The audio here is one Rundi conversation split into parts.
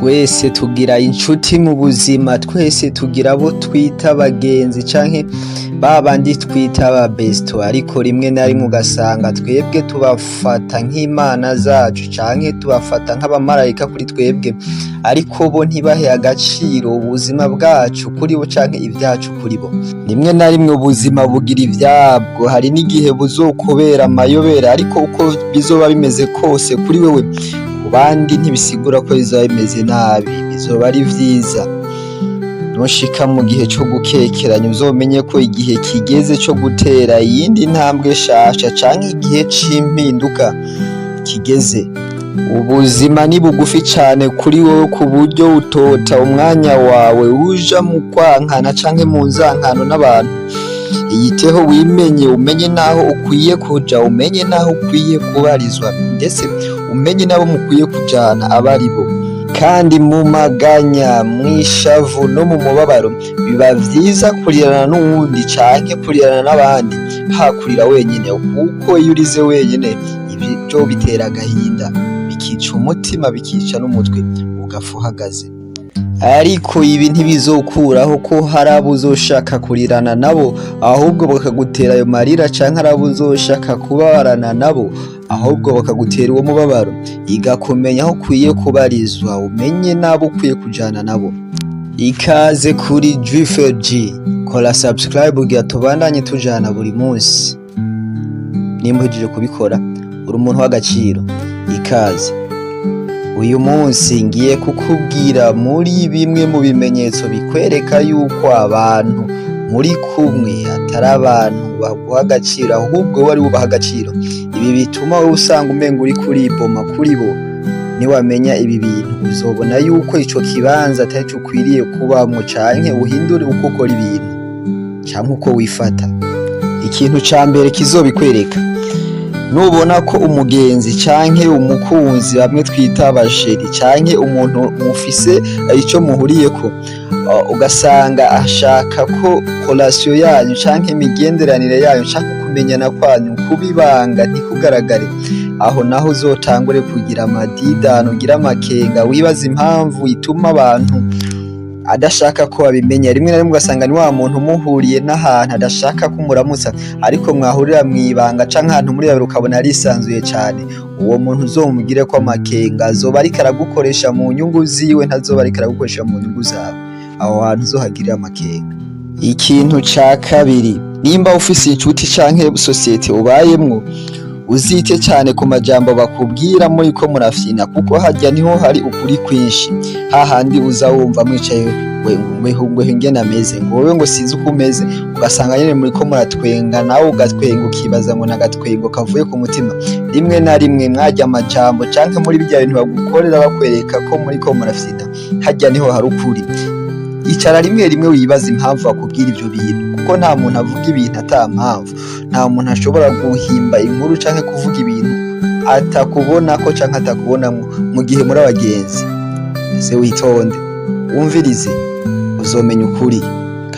Twese tugira inshuti mu buzima, twese tugira abo twita abagenzi canke babandi twita aba besto, ariko rimwe na rimwe ugasanga twebwe tubafata nk'imana zacu canke tubafata nk'abamarayika kuri twebwe, ariko bo ntibahe agaciro ubuzima bwacu kuri bo canke ivyacu kuri bo. Rimwe na rimwe ubuzima bugira ivyabwo, hari n'igihe buzokubera amayobera, ariko uko bizoba bimeze kose kuri wewe, ku bandi ntibisigura ko bizoba bimeze nabi, bizoba ari vyiza. Nushika mu gihe co gukekeranya, uzomenye ko igihe kigeze co gutera iyindi ntambwe shasha canke igihe c'impinduka kigeze. Ubuzima ni bugufi cane kuri wewe ku buryo utota umwanya wawe uja mu kwankana canke mu nzankano n'abantu. Iyiteho, wimenye, umenye n'aho ukwiye kuja, umenye n'aho ukwiye kubarizwa, ndetse umenye n'abo mukwiye kujana abaribo. Kandi mu maganya, mw'ishavu no mu mubabaro, biba vyiza kurirana n'uwundi canke kurirana n'abandi hakurira wenyene, kuko iyo urize wenyene ivyo bitera agahinda, bikica umutima, bikica n'umutwe, ugapfa uhagaze. Ariko ibi ntibizokuraho ko hari abo uzoshaka kurirana nabo, ahubwo bakagutera ayo marira, canke hari abo uzoshaka kubabarana nabo, ahubwo bakagutera uwo mubabaro. Iga kumenya aho ukwiye kubarizwa, umenye n'abo ukwiye kujana nabo. Ikaze kuri G, kora subscribe kugira tubandanye tujana buri munsi. Nimba uhejeje kubikora, uri umuntu w'agaciro. Ikaze. Uyu munsi ngiye kukubwira muri bimwe mu bimenyetso bikwereka yuko abantu muri kumwe atari abantu baguha agaciro, ahubwo wowe ari ubaha agaciro. Ibi bituma wowe usanga umenga uriko uriboma kuri bo. Niwamenya ibi bintu, uzobona yuko ico kibanza atarico ukwiriye kubamwo, canke uhindure uko ukora ibintu canke uko wifata. Ikintu ca mbere kizobikwereka, nubona ko umugenzi canke umukunzi, bamwe twita aba chéri, canke umuntu mufise ico muhuriyeko, ugasanga ashaka ko relation yanyu canke imigenderanire yanyu canke kumenyana kwanyu kuba ibanga, ntikugaragare, aho naho uzotangure kugira amadidano, ugire amakenga, wibaza impamvu ituma abantu adashaka ko babimenya. Rimwe na rimwe ugasanga ni wa muntu muhuriye n'ahantu adashaka ko umuramutsa, ariko mwahurira mw'ibanga canke ahantu muri babiri ukabona arisanzuye cane. Uwo muntu uzomugire ko amakenga, azoba ariko aragukoresha mu nyungu ziwe, ntazoba ariko aragukoresha mu nyungu zawe. Aho hantu uzohagirire amakenga. Ikintu ca kabiri, nimba ufise inshuti canke société ubayemwo, uzite cane ku majambo bakubwira muriko murafyina, kuko harya niho hari ukuri kwinshi. Hahandi uza wumva mwicaye ngo ingene ameze, ngo wowe ngo sinzi uko umeze, ugasanga nyene muriko muratwenga, nawe ugatwenga, ukibaza ngo nagatwengo kavuye ku mutima. Rimwe na rimwe mwarya amajambo canke muri birya bintu bagukorera bakwereka ko muriko murafyina, harya niho hari ukuri. Icara rimwe rimwe wibaza impamvu bakubwira ivyo bintu, kuko nta muntu avuga ibintu ata mpamvu. Nta muntu ashobora guhimba inkuru canke kuvuga ibintu atakubonako canke atakubonamwo mu gihe muri abagenzi. Ese witonde wumvirize, uzomenya ukuri,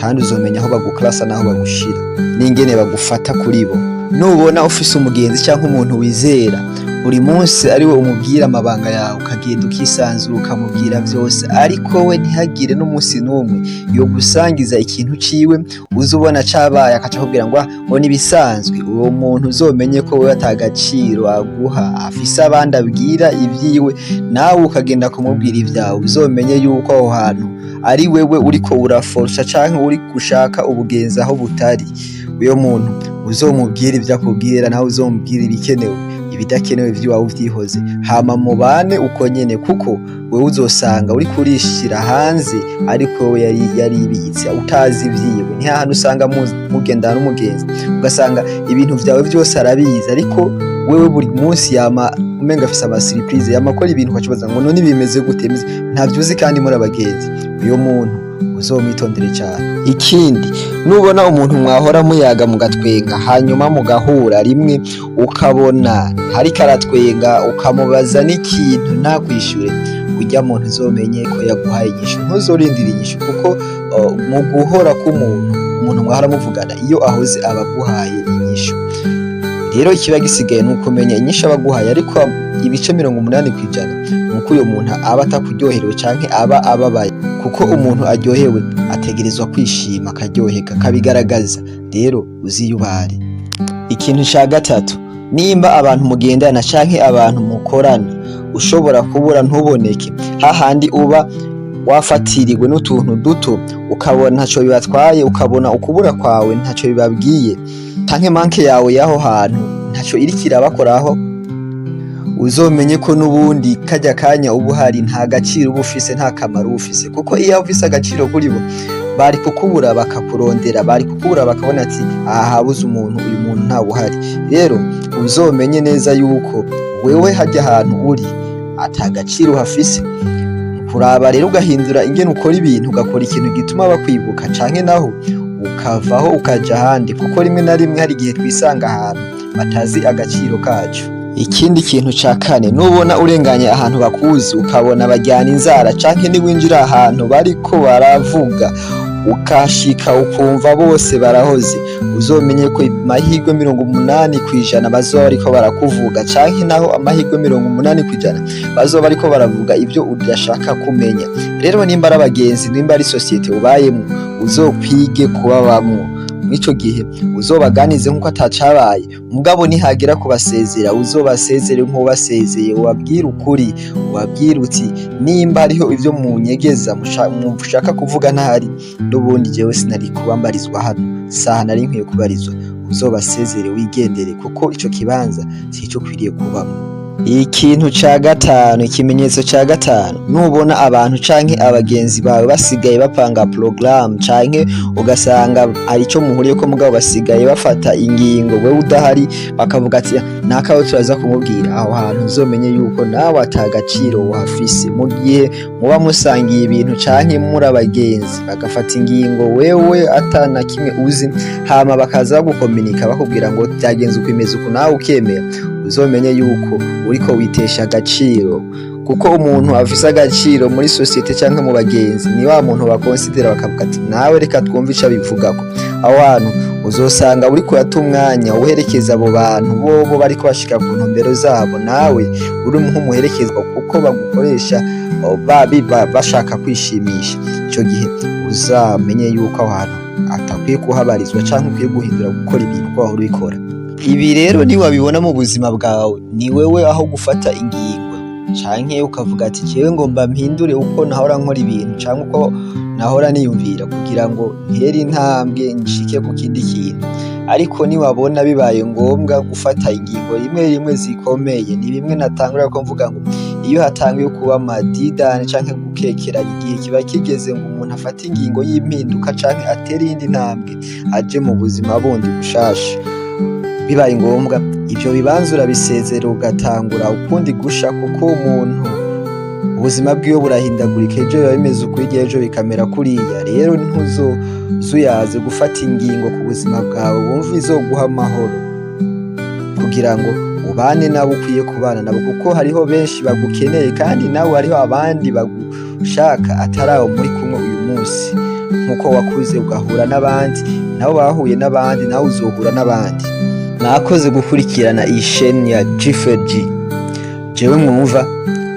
kandi uzomenya aho baguklasa n'aho bagushira n'ingene bagufata kuri bo. Nubona ufise umugenzi canke umuntu wizera, buri munsi ari we umubwira amabanga yawe, ukagenda ukisanzura, ukamubwira vyose, ariko we ntihagire n'umunsi n'umwe yogusangiza ikintu ciwe, uza ubona cabaye akaca akubwira ngo ngo nibisanzwe, uwo muntu uzomenye ko wewe ata gaciro aguha. Afise abandi abwira ivyiwe, nawe ukagenda kumubwira ivyawe, uzomenye yuko aho hantu ari wewe uriko uraforsa canke uri gushaka ubugenzi aho butari. Uyo muntu uzomubwira ivyo akubwira, nawe uzomubwira ibikenewe, ibidakenewe vy'iwawe uvyihoze, hama mubane uko nyene, kuko wewe uzosanga uriko urishira hanze, ariko we yari yaribitse utazi ivyiwe. Ni hahandi usanga mugendana n'umugenzi, ugasanga ibintu vyawe vyose arabizi, ariko wewe buri munsi yama umenga afise ama surprise, yama akora ibintu ukacibaza ngo none bimeze gute, ntavyo uzi kandi muri abagenzi. Uyo muntu uzomwitondere cane. Ikindi, nubona umuntu mwahora muyaga mugatwenga, hanyuma mugahura rimwe ukabona ntariko aratwenga, ukamubaza n'ikintu ntakwishure, urya muntu uzomenye ko yaguhaye inyishu. Ntuzorindira inyishu, kuko mu guhora k'umuntu, umuntu mwahora muvugana, iyo ahoze aba aguhaye inyishu. Rero ikiba gisigaye ni ukumenya inyishu aba aguhaye, ariko Ibice 80% nuko uyo muntu aba atakuryoherewe canke aba ababaye, kuko umuntu aryohewe ategerezwa kwishima, akaryoherwa, akabigaragaza. Rero uziyubare. Ikintu ca gatatu, nimba abantu mugendana canke abantu mukorana ushobora kubura ntuboneke, hahandi uba wafatiriwe n'utuntu duto, ukabona ntaco bibatwaye, ukabona ukubura kwawe ntaco bibabwiye, canke manque yawe y'aho hantu ntaco iriko irabakoraho, uzomenye ko n'ubundi karya kanya uba uhari nta gaciro uba ufise, nta kamaro uba ufise. Kuko iyo ufise agaciro kuri bo, bari kukubura bakakurondera, bari kukubura bakabona ati: "Aha habuze umuntu, uyu muntu ntawe uhari." Rero uzomenye neza yuko wewe harya hantu uri ata gaciro uhafise. Kuraba rero ugahindura ingene ukora ibintu, ugakora ikintu gituma bakwibuka, canke naho ukavaho ukaja ahandi, kuko rimwe na rimwe hari igihe twisanga ahantu batazi agaciro kacu. Ikindi kintu ca kane, nubona urenganye ahantu bakuzi ukabona bajyana inzara, canke niwinjira ahantu bariko baravuga ukashika ukumva bose barahoze, uzomenye ko amahirwe 80% bazoba bariko barakuvuga, canke naho amahirwe 80% bazoba bariko baravuga ibyo udashaka kumenya. Rero nimba ari abagenzi, nimba ari société ubayemwo, uzokwige kubabamwo. Mw'ico gihe uzobaganize nk'uko atacabaye, mugabo nihagera kubasezera uzobasezere nk'ubasezeye, ubabwire ukuri, ubabwire uti: "Nimba hariho ivyo munyegeza mushaka kuvuga ntahari, n'ubundi jewe sinari kuba mbarizwa hano, saha nari nkwiye kubarizwa." Uzobasezere wigendere, kuko ico kibanza sico ukwiriye kubamwo. Ikintu ca gatanu, ikimenyetso ca gatanu, nubona abantu canke abagenzi bawe basigaye bapanga programme, canke ugasanga hari ico muhuriyeko mugabo basigaye bafata ingingo wewe udahari, bakavuga ati: "Nakawe turaza kumubwira", aho hantu uzomenye yuko nawe ata gaciro uhafise. Mu gihe muba musangiye ibintu canke muri abagenzi, bagafata ingingo wewe ata na kimwe uzi, hama bakaza bagukominika bakubwira ngo byagenze uko, imeze uku, nawe ukemera, uzomenye yuko uriko witesha agaciro. Kuko umuntu afise agaciro muri société canke mu bagenzi ni wa muntu bakonsidera bakavuga ati: "Nawe reka twumve ico abivugako." Aho hantu uzosanga uriko urata umwanya uherekeza abo bantu, bobo bariko bashika ku ntumbero zabo, nawe uri nk'umuherekezwa, kuko bagukoresha bashaka kwishimisha. Ico gihe uzamenye yuko aho hantu atakwiye kuhabarizwa, canke ukwiye guhindura gukora ibintu uko wahora ubikora. Ibi rero niwabibona mu buzima bwawe, ni wewe aho gufata ingingo, canke ukavuga ati: "Jewe ngomba mpindure uko nahora nkora ibintu canke uko nahora niyumvira kugira ngo ntere intambwe nshike ku kindi kintu." Ariko niwabona bibaye ngombwa gufata ingingo rimwe rimwe zikomeye, ni bimwe natangura ko mvuga ngo iyo hatanguye kuba amadidane canke gukekeranya, igihe kiba kigeze ngo umuntu afate ingingo y'impinduka canke atere iyindi ntambwe aje mu buzima bundi bushasha. Bibaye ngombwa, ivyo bibanza urabisezera, ugatangura ukundi gusha, kuko umuntu ubuzima bwiwe burahindagurika. Ejo biba bimeze uku, hirya ejo bikamera kuriya. Rero ntuzozuyaze gufata ingingo ku buzima bwawe wumva izoguha amahoro, kugira ngo ubane nabo ukwiye kubana nabo, kuko hariho benshi bagukeneye kandi nawe hariho abandi bagushaka atari abo muri kumwe uyu munsi. Nkuko wakuze ugahura n'abandi, nabo bahuye n'abandi, nawe uzohura n'abandi. Mwakoze gukurikirana iyi chaîne ya G4G. Jewe mwumva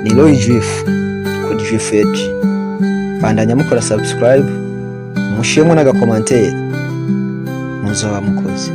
ni Roy Jif kuri G4G. Bandanya mukora subscribe, mushiremo n'agacommentaire, muzoba mukoze.